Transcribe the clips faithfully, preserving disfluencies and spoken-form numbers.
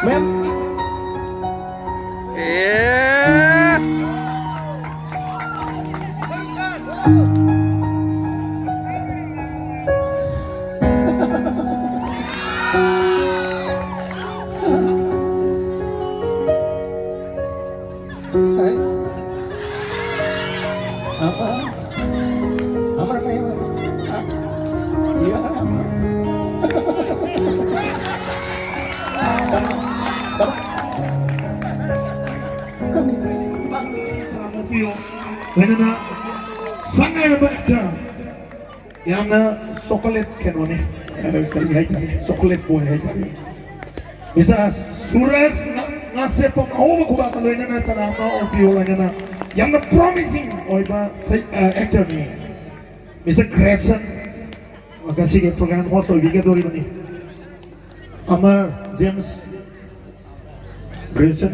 ꯃꯦꯝ꯫ ꯑꯦ꯫ ꯂꯣꯏꯅꯅ ꯁꯛꯅꯥꯏꯔꯕ actor, ꯌꯥꯝꯅ chocolate ꯀꯩꯅꯣꯅꯤ, ꯀꯔꯤ ꯍꯥꯏꯇꯥꯔꯦ, chocolate boy ꯍꯥꯏꯇꯥꯔꯦ꯫ Mister ꯁꯨꯔꯖ ꯉꯥ-, ꯉꯥꯁꯦꯞꯄꯝ ꯑꯍꯧꯕ ꯈꯨꯕꯥꯛꯀ ꯂꯣꯏꯅꯅ ꯇꯔꯥ ꯑꯃ ꯑꯣꯛꯄꯤꯌꯣ꯫ ꯂꯣꯏꯅꯅ ꯌꯥꯝꯅ promising ꯑꯣꯏꯕ ꯁꯩ-, ꯑ, actorꯅꯤ꯫ Mister ꯒ꯭ꯔꯦꯁꯟ ꯉꯁꯤꯒꯤ program host ꯑꯣꯏꯕꯤꯒꯗꯧꯔꯤꯕꯅꯤ꯫ ꯑꯃꯔ ꯖꯦꯝꯁ ꯒ꯭ꯔꯦꯁꯟ,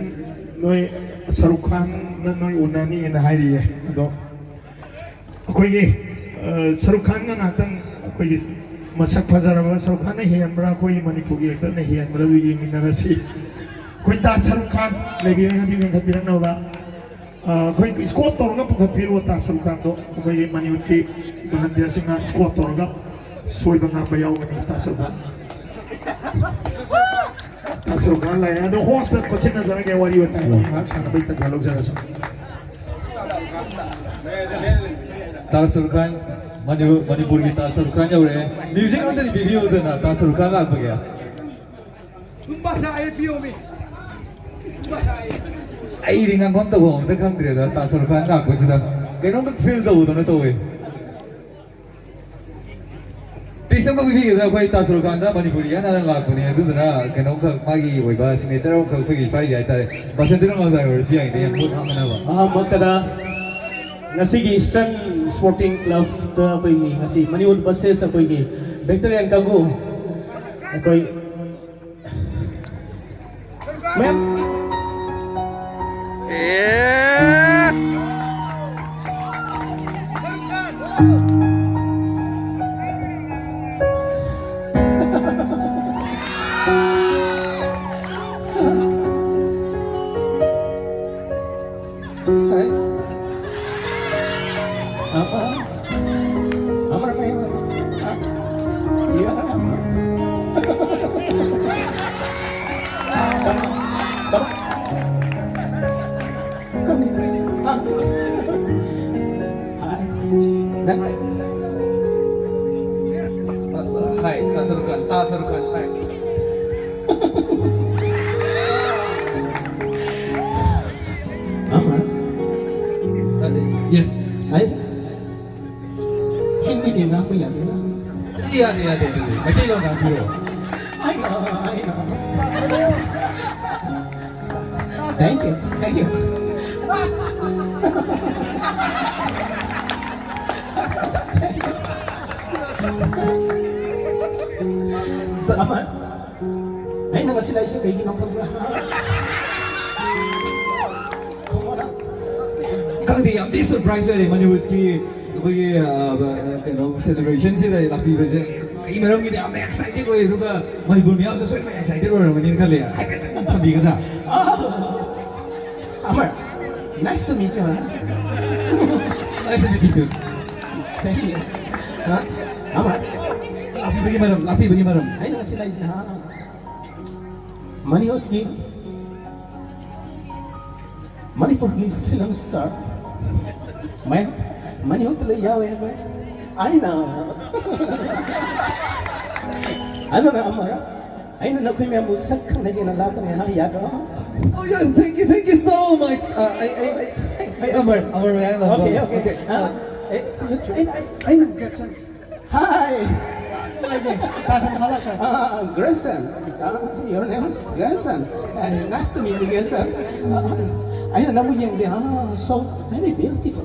ꯅꯣꯏ ꯁꯔꯨꯛ ꯈꯥꯟꯅ ꯅꯣꯏ ꯎꯅꯅꯤꯅ ꯍꯥꯏꯔꯤꯌꯦ꯫ ꯑꯗꯣ ꯑꯩꯈꯣꯏꯒꯤ, ꯑ, ꯁꯔꯨꯛ ꯈꯥꯟꯒ ꯉꯥꯛꯇꯪ ꯑꯩꯈꯣꯏꯒꯤ ꯃꯁꯛ ꯐꯖꯔꯕ ꯁꯔꯨꯛ ꯈꯥꯟꯅ ꯍꯦꯟꯕ꯭ꯔꯥ, ꯑꯩꯈꯣꯏꯒꯤ ꯃꯅꯤꯄꯨꯔꯒꯤ actorꯅ ꯍꯦꯟꯕ꯭ꯔꯥ, ꯑꯗꯨ ꯌꯦꯡꯃꯤꯟꯅꯔꯁꯤ꯫ ꯑꯩꯈꯣꯏ ꯇꯥ ꯁꯔꯨꯛ ꯈꯥꯟ ꯂꯩꯕꯤꯔꯒꯗꯤ ꯃꯦꯟꯈꯠꯄꯤꯔꯛꯅꯕ꯫ ꯑ, ꯑꯩꯈꯣꯏ escort ꯇꯧꯔꯒ ꯄꯨꯈꯠꯄꯤꯔꯣ ꯇꯥ ꯁꯔꯨꯛ ꯈꯥꯟꯗꯣ꯫ ꯑꯩꯈꯣꯏꯒꯤ ꯃꯅꯤꯄꯨꯔꯒꯤ volunteerꯁꯤꯡꯅ escort ꯇꯧꯔꯒ ꯁꯣꯏꯕ ꯉꯥꯝꯕ ꯌꯥꯎꯒꯅꯤ ꯇꯥ ꯁꯔꯨꯛ ꯈꯥꯟ꯫ ꯇꯥ ꯁꯔꯨꯛ ꯈꯥꯟ ꯂꯥꯛꯑꯦ꯫ ꯑꯗꯣ hostꯇ ꯈꯣꯠꯆꯤꯟꯅꯖꯔꯒꯦ, ꯋꯥꯔꯤ ꯋꯥꯇꯥꯏ ꯉꯥꯏꯍꯥꯛ ꯁꯥꯟꯅꯕꯒꯤ ꯇꯥꯟꯖꯥ ꯂꯧꯖꯔꯁꯨ꯫ ꯇꯥ ꯁꯔꯨꯛ ꯈꯥꯟ, ꯃꯅꯤꯄꯨꯔ-, ꯃꯅꯤꯄꯨꯔꯒꯤ ꯇꯥ ꯁꯔꯨꯛ ꯈꯥꯟ ꯌꯧꯔꯛꯑꯦ꯫ Music ꯑꯝꯇꯗꯤ ꯄꯤꯕꯤꯌꯨꯗꯅ ꯇꯥ ꯁꯔꯨꯛ ꯈꯥꯟ ꯂꯥꯛꯄꯒꯤ꯫ ꯑꯩꯗꯤ ꯉꯥꯡꯐꯝ ꯇꯧꯐꯝ ꯑꯝꯇ ꯈꯪꯗ꯭ꯔꯦꯗ, ꯇꯥ ꯁꯔꯨꯛ ꯈꯥꯟ ꯂꯥꯛꯄꯁꯤꯗ ꯀꯩꯅꯣꯝꯈꯛ feel ꯇꯧꯕꯗꯧꯅ ꯇꯧꯋꯦ꯫ Please ꯑꯝꯈꯛ ꯄꯤꯕꯤꯒꯗ꯭ꯔꯥ? ꯑꯩꯈꯣꯏ ꯇꯥ ꯁꯔꯨꯛ ꯈꯥꯟꯗ ꯃꯅꯤꯄꯨꯔ ꯏꯍꯥꯟ ꯍꯥꯟꯅ ꯂꯥꯛꯄꯅꯦ, ꯑꯗꯨꯗꯨꯅ ꯀꯩꯅꯣꯝꯈꯛ ꯃꯥꯒꯤ ꯑꯣꯏꯕ signature ꯑꯃꯈꯛ ꯑꯩꯈꯣꯏꯒꯤ ꯁ꯭ꯋꯥꯏꯒꯤ ꯍꯥꯏꯇꯥꯔꯦ, ꯕꯁꯟꯇꯤꯔꯣꯡ ꯂꯝꯖꯥꯏ ꯑꯣꯏꯔꯁꯨ ꯌꯥꯏꯅꯦ, ꯌꯥꯝ ꯃꯨꯠ ꯍꯥꯞꯅꯅꯕ꯫ ꯑꯍꯥꯟꯕꯃꯛꯇꯗ ꯉꯁꯤꯒꯤ Eastern Sporting Clubꯇ ꯑꯩꯈꯣꯏꯒꯤ ꯉꯁꯤ ꯃꯅꯤꯄꯨꯔ versus ꯑꯩꯈꯣꯏꯒꯤ Victorian ꯀꯥꯡꯕꯨ ꯑꯩꯈꯣꯏ ꯃꯦꯝ꯫ ꯑꯦ꯫ Hi, ꯇꯥ ꯁꯔꯨꯛ ꯈꯥꯟ, ꯇꯥ ꯁꯔꯨꯛ ꯈꯥꯟ, hi. ꯑꯃ꯫ ꯑꯗ, yes. ꯑꯩ ꯍꯤꯟꯗꯤꯗꯤ ꯉꯥꯡꯕ ꯌꯥꯗꯦꯅ? ꯌꯥꯗꯦ, ꯌꯥꯗꯦ, ꯌꯥꯗꯦ꯫ Meiteilon ꯉꯥꯡꯕꯤꯔꯣ꯫ I know, I know. Thank you, thank you. ꯑꯃ, ꯑꯩꯅ ꯉꯁꯤ ꯂꯥꯛꯏꯁꯦ ꯀꯩꯒꯤꯅꯣ ꯈꯪꯕ꯭ꯔꯥ? ꯈꯪꯗꯦ, ꯌꯥꯝ ꯊꯤ surprise ꯑꯣꯏꯔꯦ ꯃꯅꯤꯄꯨꯔꯒꯤ ꯑꯩꯈꯣꯏꯒꯤ, ꯑ, ꯀꯩꯅꯣ, celebration ꯁꯤꯗ ꯂꯥꯛꯄꯤꯕꯁꯦ꯫ ꯀꯩ ꯃꯔꯝꯒꯤꯗꯤ ꯌꯥꯝꯅ excited ꯑꯣꯏ, ꯑꯗꯨꯒ ꯃꯅꯤꯄꯨꯔ ꯃꯤꯌꯥꯝꯁꯨ ꯁꯣꯏꯗꯅ excited ꯑꯣꯏꯔꯝꯒꯅꯤꯅ ꯈꯜꯂꯦ꯫ ꯍꯥꯏꯐꯦꯠꯇꯪ ꯊꯝꯕꯤꯒꯗ꯭ꯔꯥ? ꯑꯃꯔ, nice to meet you, huh? Nice to meet you too. Thank you. ꯍꯥ? ꯑꯃꯔ, ꯂꯥꯛꯄꯤꯕꯒꯤ ꯃꯔꯝ, ꯂꯥꯛꯄꯤꯕꯒꯤ ꯃꯔꯝ꯫ ꯑꯩꯅ ꯉꯁꯤ ꯂꯥꯛꯏꯁꯤꯅ, ꯍꯥ? ꯃꯅꯤꯍꯣꯠꯀꯤ, ꯃꯅꯤꯄꯨꯔꯒꯤ film star ꯃꯌꯥꯝ ꯃꯅꯤꯍꯣꯠꯇ ꯂꯣꯏ ꯌꯥꯎꯋꯦ ꯑꯩꯈꯣꯏ꯫ ꯑꯩꯅ, ꯑꯗꯨꯅ ꯑꯃ, ꯑꯩꯅ ꯅꯈꯣꯏ ꯃꯌꯥꯝꯕꯨ ꯁꯛ ꯈꯪꯅꯒꯦꯅ ꯂꯥꯛꯄꯅꯦ, ꯍꯥ, ꯌꯥꯗ꯭ꯔꯣ? Oh, yeah, thank you, thank you so much. Uh, I, I, I, I, Amar, Amar, I love Okay, you. Okay. Okay. Uh, Uh, eh, you too. I, I, I know Gretchen. Hi. Hi, Tarzan, hello, sir. Uh, Grayson. Uh, your name is Grayson. Uh, nice to meet you, Grayson. Uh, ꯑꯩꯅ ꯅꯪꯕꯨ ꯌꯦꯡꯕꯗꯤ, ah, so very beautiful.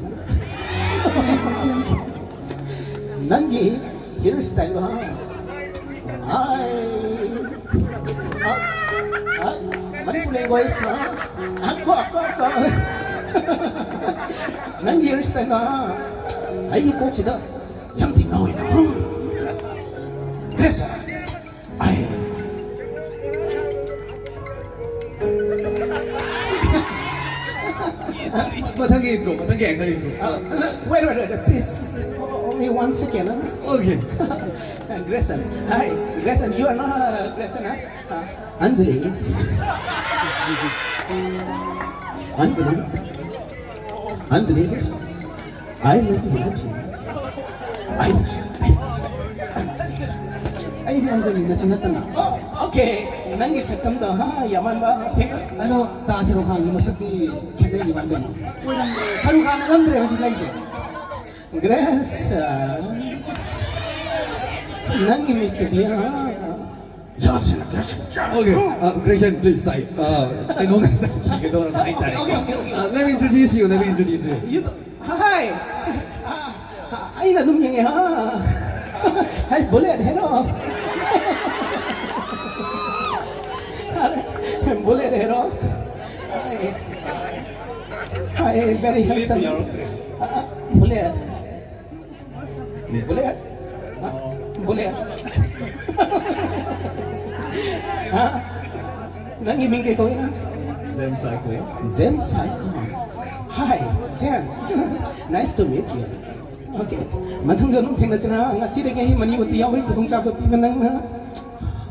ꯅꯪꯒꯤ hairstyle, ha? Hi. Ah, ah, Manipur language, ha? Ako, ako, ako. ꯅꯪꯒꯤ hairstyle, ha? ꯑꯩꯒꯤ ꯀꯣꯛꯁꯤꯗ ꯌꯥꯝ ꯊꯤ ꯉꯥꯎꯋꯦ ꯅꯪ꯫ Yes, sir. ꯑꯩ꯫ ꯃꯊꯪꯒꯤ intro, ꯃꯊꯪꯒꯤ anchor intro. Uh, wait, wait, wait, wait, please. Only one second, huh? Okay. Grayson. Hi, Grayson. You are not, uh, Grayson, huh? Uh, Anjali. Anjali. Anjali. I love you, love you. ꯑꯩꯗꯤ ꯑꯟꯖꯂꯤꯅꯁꯨ ꯅꯠꯇꯅ꯫ ꯑꯣ, okay. ꯅꯪꯒꯤ ꯁꯛꯇꯝꯗꯣ, ꯍꯥ, ꯌꯥꯝꯃꯟꯕ꯫ ꯑꯗꯣ ꯇꯥ ꯁꯔꯨꯛ ꯈꯥꯟꯁꯨ ꯃꯁꯛꯇꯤ ꯈꯦꯠꯅꯩꯅꯤ ꯃꯥ ꯀꯩꯅꯣ꯫ ꯁꯔꯨꯛ ꯈꯥꯟꯅ ꯅꯝꯗ꯭ꯔꯦꯕ ꯁꯤ ꯂꯩꯁꯦ꯫ ꯒ꯭ꯔꯦꯁ, ꯅꯪꯒꯤ ꯃꯤꯠꯇꯗꯤ, ꯍꯥ꯫ Okay, uh, Grayson, please, side. Uh, ꯀꯩꯅꯣ ꯉꯁꯥꯏ ꯈꯤꯒꯗꯧꯔꯕ ꯍꯥꯏꯇꯥꯔꯦ꯫ Okay, okay, okay, okay. Uh, let me introduce you, let me introduce you. You don't- Hi! ꯑ, ꯑ, ꯑꯩꯅ ꯑꯗꯨꯝ ꯌꯦꯡꯉꯦ, ꯍꯥ? Hi, Bullet, hello. Bullet, hello. Hi. Hi, very handsome. ꯑ, ꯑ, Bullet. Bullet. ꯍꯥ? Bullet. ꯍꯥ? ꯅꯪꯒꯤ ꯃꯤꯡ ꯀꯩ ꯀꯧꯏ ꯅꯪ? James Saikho. James Saikho. Hi, James. Nice to meet you. Okay. ꯃꯊꯪꯗ ꯑꯗꯨꯝ ꯊꯦꯡꯅꯁꯤꯅ, ꯉꯁꯤꯗꯒꯤ ꯑꯩ ꯃꯅꯤ ꯎꯇꯤ ꯌꯥꯎꯕꯒꯤ ꯈꯨꯗꯣꯡꯆꯥꯕꯗꯣ ꯄꯤꯕ ꯅꯪꯅ꯫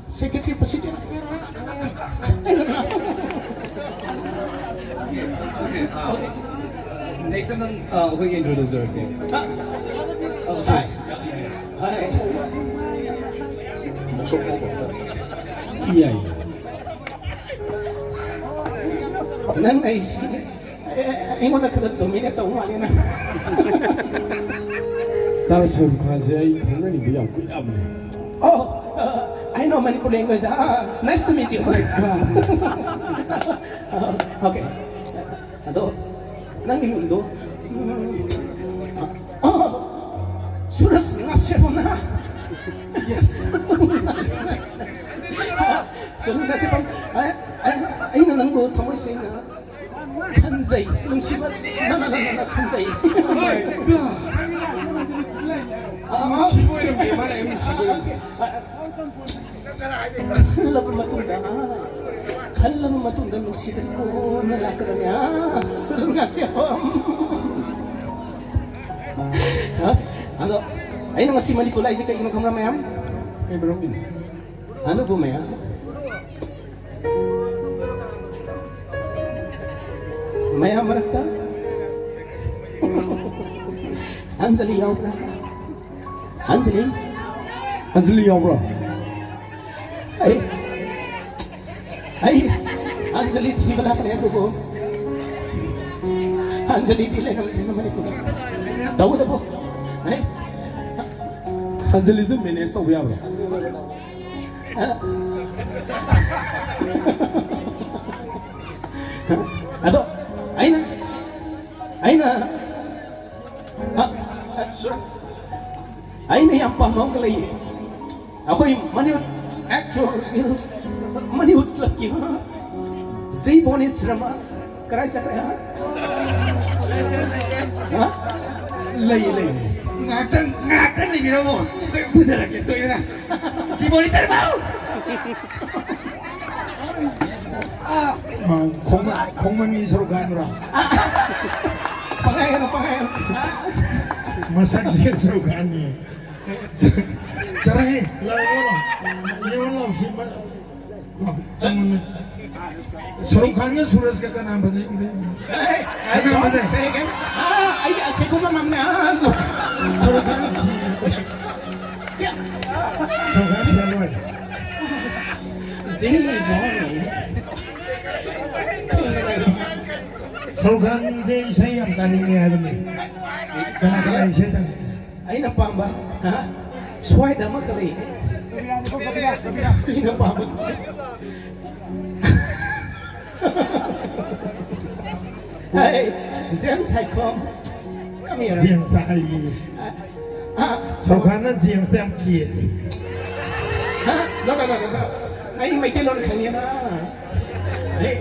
Secretary ꯄꯨꯁꯤꯗꯦ꯫ Okay, uh, next ꯅꯪ, uh, ꯑꯩꯈꯣꯏꯒꯤ introducer ꯀꯣ꯫ Okay. Hi. Hi. ꯌꯥꯏ꯫ ꯅꯪ ꯑꯩꯁꯤ ꯑꯦ, ꯑꯩꯉꯣꯟꯗ ꯈꯔ dominate ꯇꯧ ꯃꯥꯜꯂꯦ ꯅꯪ꯫ ꯇꯥ ꯁꯔꯨꯛ ꯈꯥꯟꯁꯦ ꯑꯩ ꯈꯪꯅꯅꯤꯡꯕ ꯌꯥꯝ ꯀꯨꯏꯔꯕꯅꯦ꯫ Oh, uh, I know Manipur language. Ah, nice to meet you. Oh my God. Okay. ꯑꯗꯣ ꯅꯪꯒꯤ ꯃꯤꯡꯗꯣ, ꯎꯝ, ꯑꯣ, ꯁꯨꯔꯖ ꯉꯥꯁꯦꯞꯄꯝꯅ? Yes. ꯁꯨꯔꯖ ꯉꯥꯁꯦꯞꯄꯝ, ꯑꯩ, ꯑꯩ, ꯑꯩꯅ ꯅꯪꯕꯨ ꯊꯃꯣꯏ ꯁꯦꯡꯅ ꯈꯟꯖꯩ, ꯅꯨꯡꯁꯤꯕ ꯅꯪ, ꯅꯪ, ꯅꯪ, ꯅꯪ ꯈꯟꯖꯩ꯫ Oh my God. ꯅꯨꯡꯁꯤꯕ ꯑꯣꯏꯔꯝꯗꯦ, ꯃꯥꯅ ꯑꯩ ꯅꯨꯡꯁꯤꯕ ꯑꯣꯏꯔꯝꯗꯦ꯫ ꯈꯜꯂꯕ ꯃꯇꯨꯡꯗ, ꯈꯜꯂꯕ ꯃꯇꯨꯡꯗ ꯅꯨꯡꯁꯤꯕ ꯀꯣꯟꯅ ꯂꯥꯛꯀꯗꯕꯅꯤ꯫ ꯁꯨꯔꯨ ꯉꯥꯛꯁꯦ꯫ ꯑꯗꯣ ꯑꯩꯅ ꯉꯁꯤ ꯃꯅꯤꯄꯨꯔ ꯂꯥꯛꯏꯁꯦ ꯀꯩꯒꯤꯅꯣ ꯈꯪꯕ꯭ꯔꯥ ꯃꯌꯥꯝ? ꯀꯩ ꯃꯔꯝꯒꯤꯅꯣ? ꯑꯗꯨꯕꯨ ꯃꯌꯥꯝ, ꯃꯌꯥꯝ ꯃꯔꯛꯇ ꯑꯟꯖꯂꯤ ꯌꯥꯎꯕ꯭ꯔꯥ? ꯑꯟꯖꯂꯤ꯫ ꯑꯟꯖꯂꯤ ꯌꯥꯎꯕ꯭ꯔꯣ? ꯑꯩ ꯑꯩ ꯑꯟꯖꯂꯤ ꯊꯤꯕ ꯂꯥꯛꯄꯅꯦ ꯑꯗꯨꯕꯨ ꯑꯟꯖꯂꯤꯗꯤ ꯂꯩꯔꯝꯗ꯭ꯔꯦ ꯃꯅꯤꯄꯨꯔꯗ꯫ ꯇꯧꯒꯗꯕꯨ ꯑꯩ ꯑꯟꯖꯂꯤꯗꯨ ꯃꯦꯅꯦꯖ ꯇꯧꯕ ꯌꯥꯕ꯭ꯔꯣ? ꯑ? ꯑꯗꯣ ꯑꯩꯅ ꯑꯩꯅ ꯑ, ꯑ, ꯑꯩꯅ ꯌꯥꯝ ꯄꯥꯝꯕ ꯑꯃꯒ ꯂꯩꯌꯦ꯫ ꯑꯩꯈꯣꯏ ꯃꯅꯤꯄꯨꯔ ꯑꯦꯛꯇꯔ ꯃꯅꯤꯄꯨꯔ ꯀ꯭ꯂꯕꯀꯤ ꯖꯤ ꯕꯣꯅꯤꯁ ꯔꯃ ꯀꯔꯥꯏ ꯆꯠꯈ꯭ꯔꯦ? ꯍꯥ? ꯂꯩ ꯂꯩ꯫ ꯉꯥꯛꯇꯪ ꯉꯥꯛꯇꯪ ꯂꯩꯕꯤꯔꯝꯃꯣ꯫ ꯑꯩꯈꯣꯏ ꯄꯨꯖꯔꯛꯀꯦ ꯁꯣꯏꯗꯅ꯫ ꯖꯤ ꯕꯣꯅꯤꯁ ꯔꯃ꯫ ꯈꯣꯡꯃꯟꯒꯤ ꯁꯔꯨꯛ ꯈꯥꯟꯗ꯭ꯔꯣ? ꯄꯪꯍꯥꯏ ꯍꯥꯏꯔꯣ, ꯄꯪꯍꯥꯏ ꯍꯥꯏꯔꯣ꯫ ꯃꯁꯛꯁꯦ ꯁꯔꯨꯛ ꯈꯥꯟꯅꯤ꯫ ꯆꯠꯂꯍꯦ, ꯂꯥꯛꯑꯣ, ꯂꯥꯛꯑꯣ꯫ ꯌꯦꯡꯉꯣ, ꯂꯥꯛꯑꯣ, ꯁꯤ ꯃ-, ꯂꯥꯛꯑꯣ, ꯆꯪꯉꯣ꯫ ꯁꯔꯨꯛ ꯈꯥꯟꯒ ꯁꯨꯔꯖꯀ ꯀꯅꯥ ꯐꯖꯩ ꯈꯪꯗꯦ꯫ ꯑꯦ, ꯑꯦ, ꯀꯅꯥ ꯐꯖꯩ? ꯁꯦꯀꯦꯟ꯫ ꯑꯥ, ꯑꯩꯗꯤ ꯑꯁꯦꯡꯕ ꯃꯝꯅꯦ꯫ ꯑꯥ, ꯁꯔꯨꯛ ꯈꯥꯟ ꯁꯤ-, ꯁꯔꯨꯛ ꯈꯥꯟ ꯐꯖ ꯂꯣꯏꯔꯦ꯫ ꯁꯔꯨꯛ ꯈꯥꯟꯁꯦ ꯏꯁꯩ ꯌꯥꯝ ꯇꯥꯅꯤꯡꯉꯦ ꯍꯥꯏꯕꯅꯦ꯫ ꯀꯅꯥ ꯀꯅꯥ ꯏꯁꯩ ꯇꯝꯒꯦ? ꯑꯩꯅ ꯄꯥꯝꯕ, ꯍꯥ? ꯁ꯭ꯋꯥꯏꯗ ꯑꯃꯈꯛ ꯂꯩ꯫ ꯑꯩꯅ ꯄꯥꯝꯕ꯫ Hey, James Saikho. Come here. ꯖꯦꯝꯁꯇ ꯍꯥꯏꯌꯦ꯫ ꯑ, ꯑ, ꯁꯔꯨꯛ ꯈꯥꯟꯅ ꯖꯦꯝꯁꯇ ꯌꯥꯝ ꯀꯤꯌꯦ꯫ ꯍꯥ? No, no, no, no, no. ꯑꯩ ꯃꯩꯇꯩꯂꯣꯟ ꯈꯪꯉꯦꯅ꯫ ꯑꯩ,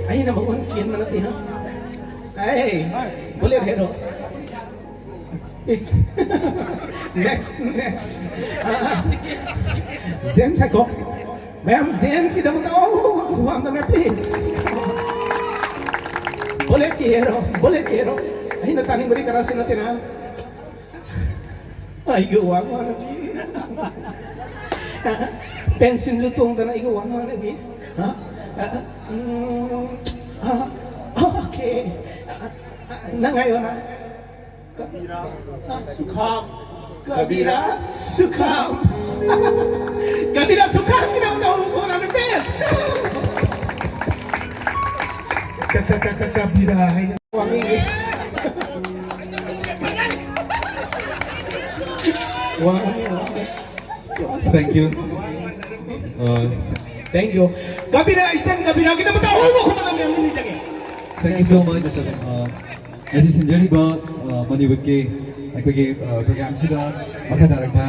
ꯑꯩꯅ ꯃꯉꯣꯟ ꯀꯦꯟꯕ ꯅꯠꯇꯦ, ꯍꯥ? ꯑꯩ, bullet ꯍꯦꯔꯣ꯫ Next, next. ꯑ, ꯖꯦꯝꯁ ꯍꯥꯏꯀꯣ꯫ ꯃꯌꯥꯝ ꯖꯦꯝꯁꯀꯤꯗꯃꯛꯇ, ꯑꯧ, ꯈꯨꯕꯥꯝꯗ ꯃꯌꯥꯝ, please. Bullet ꯀꯤ ꯍꯦꯔꯣ, bullet ꯀꯤ ꯍꯦꯔꯣ꯫ ꯑꯩꯅ ꯇꯥꯅꯤꯡꯕꯗꯤ ꯀꯅꯥꯁꯨ ꯅꯠꯇꯦꯅ꯫ ꯑꯩꯒ ꯋꯥ ꯉꯥꯡꯅꯕꯤ꯫ ꯄꯦꯟꯁꯤꯜꯁꯨ ꯇꯣꯡꯗꯅ ꯑꯩꯒ ꯋꯥ ꯉꯥꯡꯅꯕꯤ꯫ ꯍꯥ? ꯎꯝ, ꯑ, okay꯫ ꯅꯪ ꯍꯥꯏꯌꯣ, ꯅꯪ꯫ ꯁꯨꯈꯥꯝ꯫ Kabira Sukham. Kabira Sukham, you know, no, no, no, best. Ka- ka- ka- ka- Kabira. Thank you. Uh, Thank you. Kabira, ꯏꯆꯟ ꯀꯕꯤꯔꯥꯒꯤꯗꯃꯛꯇ ꯑꯍꯣꯡꯕ ꯈꯨꯗꯝ ꯌꯥꯝ ꯅꯤꯖꯒꯦ꯫ Thank you so much. Uh, ꯉꯁꯤ ꯁꯤꯟꯖꯔꯤꯕ, uh, ꯃꯅꯤꯋꯨꯠꯀꯤ ꯑꯩꯈꯣꯏꯒꯤ, uh, program ꯁꯤꯗ ꯃꯈꯥ ꯇꯥꯔꯛꯄ,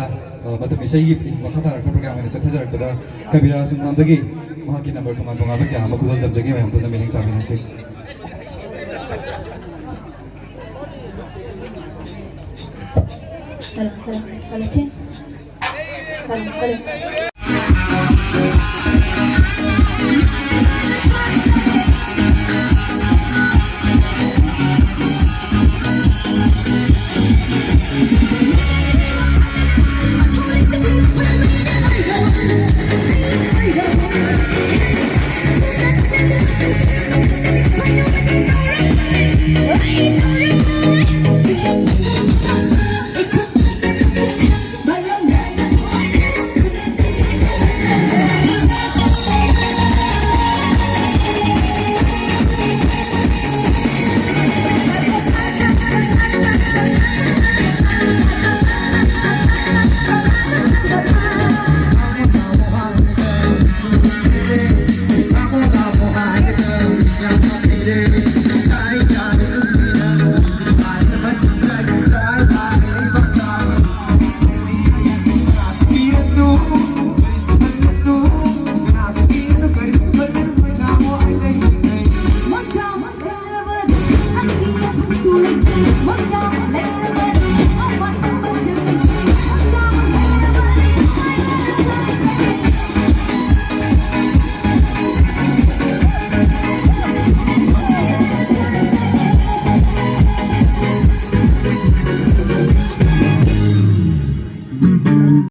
uh, ꯃꯇꯝ ꯏꯁꯩꯒꯤ ꯃꯈꯥ ꯇꯥꯔꯛꯄ program ꯑꯣꯏꯅ ꯆꯠꯊꯖꯔꯛꯄꯗ ꯀꯕꯤꯔꯥ ꯁꯨꯝꯅꯥꯝꯗꯒꯤ ꯃꯍꯥꯛꯀꯤ number ꯇꯣꯉꯥꯟ ꯇꯣꯉꯥꯟꯕ ꯀꯌꯥ ꯑꯃ ꯈꯨꯗꯣꯜ ꯇꯝꯖꯒꯦ꯫ ꯃꯌꯥꯝ ꯄꯨꯟꯅ ꯃꯤꯠꯌꯦꯡ ꯇꯥꯃꯤꯟꯅꯁꯤ꯫ Hello, hello, hello, check. Hello, hello.